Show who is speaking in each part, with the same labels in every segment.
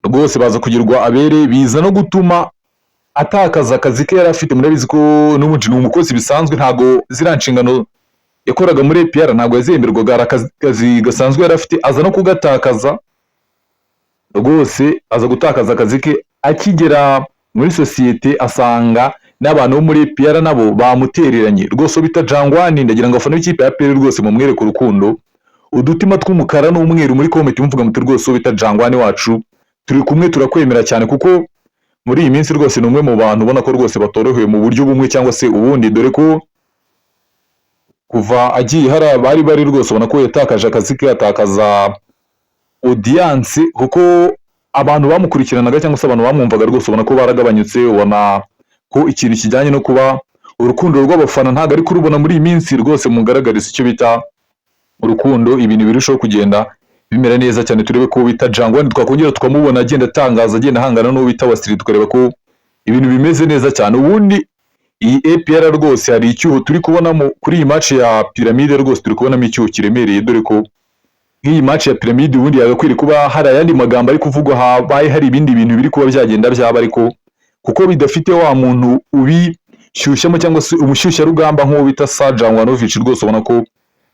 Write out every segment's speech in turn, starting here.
Speaker 1: Rwose baza kugirwa abere, biza no gutuma atakaza akazi ke yari afite. Murabizi ko n'ubundi ni umukozi bisanzwe, ntabwo ziriya nshingano yakoraga muri APR ntabwo yazihemberwaga, hari akazi gasanzwe yari afite, aza no kugatakaza. Rwose aza gutakaza akazi ke, akigera muri sosiyete asanga n'abantu bo muri APR nabo bamutereranye. Rwose uwo bita Jangwani, ndagira ngo abafana b'ikipe ya APR rwose mumwereke urukundo, udutima tw'umukara n'umweru muri comment, muvuga muti: "Rwose uwo bita Jangwani wacu turi kumwe, turakwemera cyane," kuko muri iyi minsi rwose ni umwe mu bantu ubona ko rwose batorohewe mu buryo bumwe cyangwa se ubundi, dore ko kuva agiye hari bari bari rwose ubona ko yatakaje akazi ke, atakaza audience, kuko abantu bamukurikiranaga cyangwa se abantu bamwumvaga rwose ubona ko baragabanyutse. Ubona ko ikintu kijyanye no kuba urukundo rw'abafana ntabwo ari kurubona muri iyi minsi. Rwose mugaragariza icyo bita urukundo, ibintu birushaho kugenda bimera neza cyane. Turebe ko bita Jangwani twakongera tukamubona agenda atangaza, agenda ahangana n'uwo bita Wasiri, tukareba ko ibintu bimeze neza cyane. Ubundi iyi APR rwose hari icyuho turi kubonamo kuri iyi match ya Pyramide, rwose turi kubonamo icyuho kiremereye, dore ko nk'iyi match ya Pyramide ubundi yagakwiriye kuba hari ayandi magambo ari kuvugwa, habaye hari ibindi bintu biri kuba byagenda byaba, ariko kuko bidafite wa muntu ubishyushyamo cyangwa se umushyushyarugamba nk'uwo bita Sa Jangwanovic, rwose ubona ko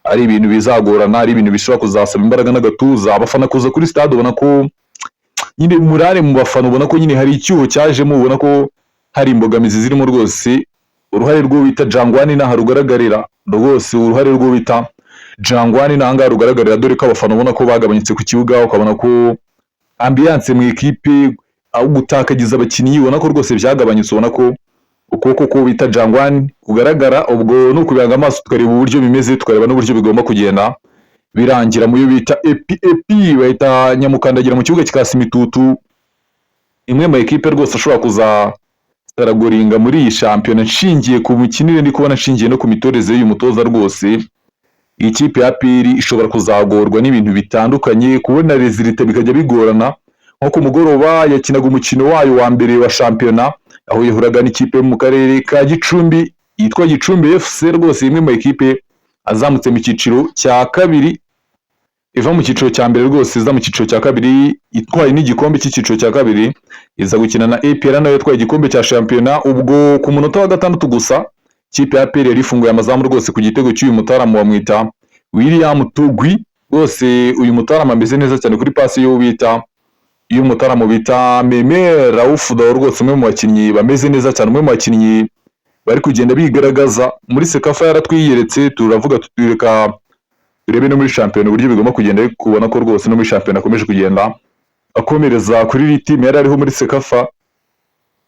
Speaker 1: ari ibintu bizagorana, ari ibintu bishobora kuzasaba imbaraga n'agatuza abafana kuza kuri stade. Ubona ko nyine murare mu bafana, ubona ko nyine hari icyuho cyajemo, ubona ko hari imbogamizi zirimo. Rwose uruhare rw'uwo bita Jangwani n'aha rugaragarira, rwose uruhare rw'uwo bita Jangwani n'aha ngaha rugaragarira, dore ko abafana ubona ko bagabanyutse ku kibuga, ukabona ko ambiance mu ikipe, aho gutakagiza abakinnyi, ubona ko rwose byagabanyutse, ubona ko ukuboko ko bita Jangwani kugaragara. Ubwo ni ukubihanga amaso tukareba uburyo bimeze, tukareba n'uburyo bigomba kugenda birangira. Mu yo bita epi epi bahita nyamukandagira mu kibuga kikasa imitutu, imwe mu ekipe rwose ashobora kuza taragoringa muri iyi shampiyona, nshingiye ku mikinire ndi kubona, nshingiye no ku mitoreze y'uyu mutoza. Rwose iyi kipe ya APR ishobora kuzagorwa n'ibintu bitandukanye, kubona résultat bikajya bigorana. Nko ku mugoroba yakinaga umukino wayo wa mbere wa shampiyona, aho yahuraga n'ikipe yo mu karere ka Gicumbi yitwa Gicumbi FC, rwose imwe mu ekipe azamutse mu cyiciro cya kabiri, iva mu cyiciro cya mbere rwose iza mu cyiciro cya kabiri, itwaye n'igikombe cy'icyiciro cya kabiri, iza gukina na APR nayo yatwaye igikombe cya shampiyona. Ubwo ku munota wa 6 gusa ikipe ya APR yari ifunguye amazamu rwose ku gitego cy'uyu mutaramu bamwita William Togui. Rwose uyu mutaramu ameze neza cyane kuri pasi y'uwo bita y'umutaramu bita Meme Raouf Dao, rwose umwe mu bakinnyi bameze neza cyane, umwe mu bakinnyi bari kugenda bigaragaza muri CECAFA. Yaratwiyeretse, turavuga tutireka turebe no muri shampiyona uburyo bigomba kugenda, ariko ubona ko rwose no muri shampiyona akomeje kugenda akomereza kuri rythme yari ariho muri CECAFA.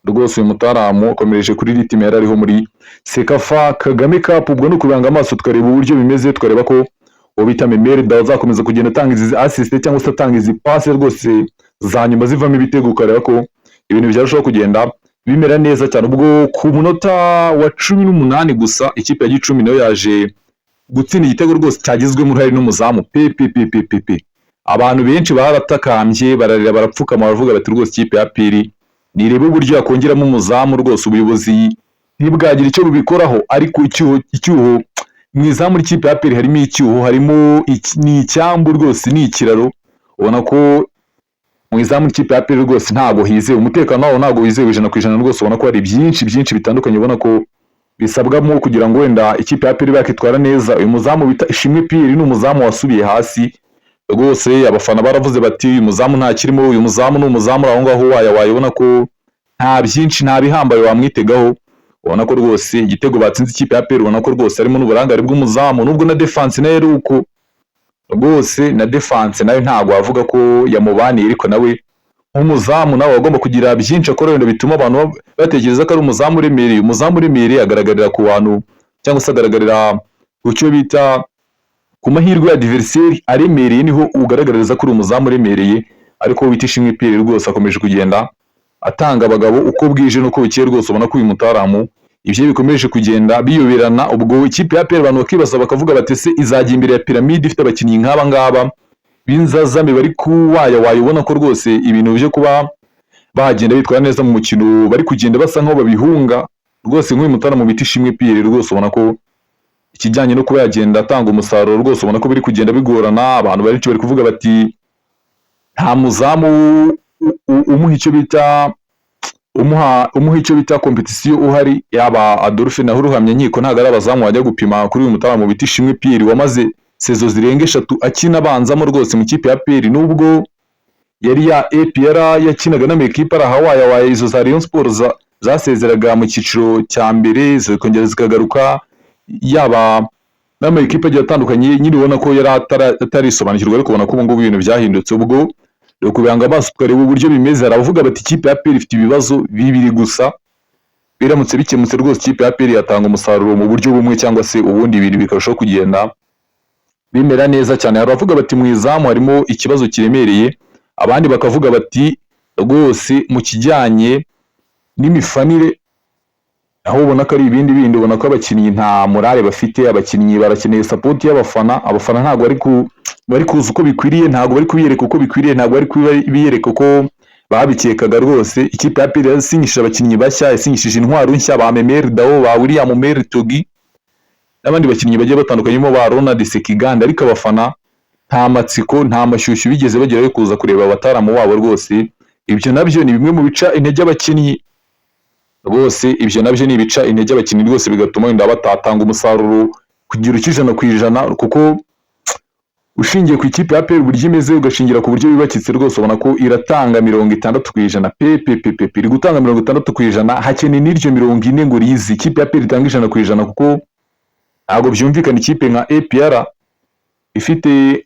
Speaker 1: Rwose uyu mutaramu akomereje kuri rythme yari ariho muri CECAFA Kagame Cup. Ubwo ni ukubanga amaso tukareba uburyo bimeze, tukareba ko uwo bita Memel Dao azakomeza kugenda atanga izi assist cyangwa se atanga izi passe rwose za nyuma zivamo ibitego, ukareba ko ibintu byarushaho kugenda bimera neza cyane. Ubwo ku munota wa 18 gusa ikipe ya Gicumbi nayo yaje gutsinda igitego rwose cyagizwemo uruhare n'umuzamu pe pe pe pe pe pe. Abantu benshi baratakambye, bararira, barapfukama, baravuga bati: "Rwose ikipe ya APR nirebe uburyo yakongeramo umuzamu." Rwose ubuyobozi ntibwagira icyo bubikoraho, ariko icyuho mu izamu ry'ikipe ya APR harimo icyuho, harimo ni icyambu rwose, ni ikiraro. Ubona ko mu izamu ry'ikipe ya APR rwose ntabwo hizewe, umutekano wawo ntabwo wizewe 100%. Rwose ubona ko hari byinshi byinshi bitandukanye ubona ko bisabwamo kugira ngo wenda ikipe ya APR bakitwara neza. Uyu muzamu bita Ishimwe Pierre ni umuzamu wasubiye hasi rwose. Abafana baravuze bati: "Uyu muzamu ntakirimo, uyu muzamu ni umuzamu uri aho ngaho waya wayibona ko nta byinshi, nta bihambaye wamwitegaho." Ubona ko rwose igitego batsinze ikipe ya APR, ubona ko rwose harimo n'uburangare bw'umuzamu, nubwo na defense nayo ari uko. Rwose na defense nayo ntabwo wavuga ko yamubaniye, ariko nawe nk'umuzamu nawe agomba kugira byinshi akora wenda bituma abantu batekereza ko ari umuzamu uremereye. Umuzamu uremereye agaragarira ku bantu cyangwa se agaragarira ku cyo bita ku mahirwe ya adversaire aremereye, niho ugaragariza ko uri umuzamu uremereye. Ariko wita Ishimwe Pierre rwose akomeje kugenda atanga abagabo uko bwije n'uko bukeye. Rwose ubona ko uyu mutaramu ibyo bikomeje kugenda biyoberana. Ubwo ikipe ya APR abantu bakibaza, bakavuga bati: "Se izajya imbere ya Pyramide ifite abakinnyi nk'aba ngaba b'inzazame bari kuwaya wayo?" Ubona ko rwose ibintu byo kuba bagenda bitwara neza mu mukino bari kugenda basa nkaho babihunga. Rwose nk'uyu mutaramu bita Ishimwe Pierre, rwose ubona ko ikijyanye no kuba yagenda atanga umusaruro, rwose ubona ko biri kugenda bigorana. Abantu benshi bari kuvuga bati: "Nta muzamu." umuha icyo bita competition uhari. Yaba Adolphe na Ruhamya Nkiko ntabwo ari abazamu wajya gupima kuri uyu mutaramu bita Ishimwe Pierre, wamaze saison zirenga 3 akina abanzamo rwose mu kipe ya APR, nubwo yari ya APR yakinaga n'amakipe ari ahawayawaye, izo za Rayon Sports zasezeraga mu cyiciro cya mbere zikongera zikagaruka, yaba n'amakipe agiye atandukanye nyine, ubona ko yari atarisobanukirwa, ariko ubona ko ubu ngubu ibintu byahindutse. Ubwo rero kubihanga amaso tukareba uburyo bimeze, aravuga bati ikipe ya APR ifite ibibazo bibiri gusa, biramutse bikemutse rwose ikipe ya APR yatanga umusaruro mu buryo bumwe cyangwa se ubundi, ibintu bikarushaho kugenda bimera neza cyane. Hari abavuga bati mu izamu harimo ikibazo kiremereye, abandi bakavuga bati rwose mu kijyanye n'imifanire aho ubona ko ari ibindi bindi, ubona ko abakinnyi nta morale bafite, abakinnyi barakeneye support y'abafana, abafana ntabwo bari kuza uko bikwiriye, ntabwo bari kubiyereka uko bikwiriye, ntabwo bari kubiyereka uko babikekaga rwose. Ikipe ya APR yasinyishije abakinnyi bashya, yasinyishije intwaro nshya ba Memel Dao, ba William Mel Togi n'abandi bakinnyi bagiye batandukanye ba Ronald Sekiganda, ariko abafana nta matsiko, nta mashyushyu bigeze bagira yo kuza kureba abataramu wabo rwose. Ibyo nabyo ni bimwe mu bica intege abakinnyi rwose, ibyo nabyo ni ibica intege abakinnyi rwose, bigatuma wenda batatanga umusaruro ku kigero cy'100%, kuko ushingiye ku ikipe ya APR uburyo imeze, ugashingira ku buryo yubakitse rwose, ubona ko iratanga 60% pe pe pe pe pe, iri gutanga 60%, hakeneye n'iryo 40 ngo rize ikipe ya APR itanga 100%, kuko ntabwo byumvikana ikipe nka APR ifite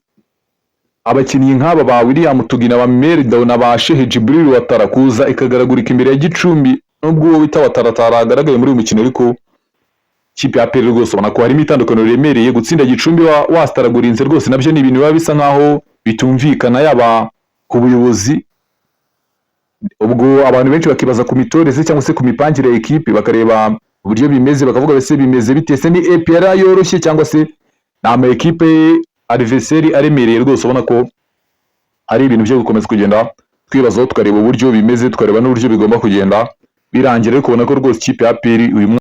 Speaker 1: abakinnyi nk'aba ba William Tugina, ba Memel Dao na ba Shehe Djibril Ouattara kuza ikagaragurika imbere ya Gicumbi, nubwo uwo bita Ouattara ataragaragaye muri uyu mukino, ariko ikipe ya APR rwose ubona ko harimo itandukaniro riremereye. Gutsinda Gicumbi wasitaragurinze rwose nabyo ni ibintu biba bisa nkaho bitumvikana, yaba ku buyobozi, ubwo abantu benshi bakibaza ku mitoreze cyangwa se ku mipangire ya ekipe, bakareba uburyo bimeze, bakavuga bese bimeze bite? Se ni APR yoroshye cyangwa se ni ama ekipe adversaire aremereye? Rwose ubona ko ari ibintu byo gukomeza kugenda twibazaho, tukareba uburyo bimeze, tukareba n'uburyo bigomba kugenda birangira, ariko ubona ko rwose ikipe ya APR uyu mwaka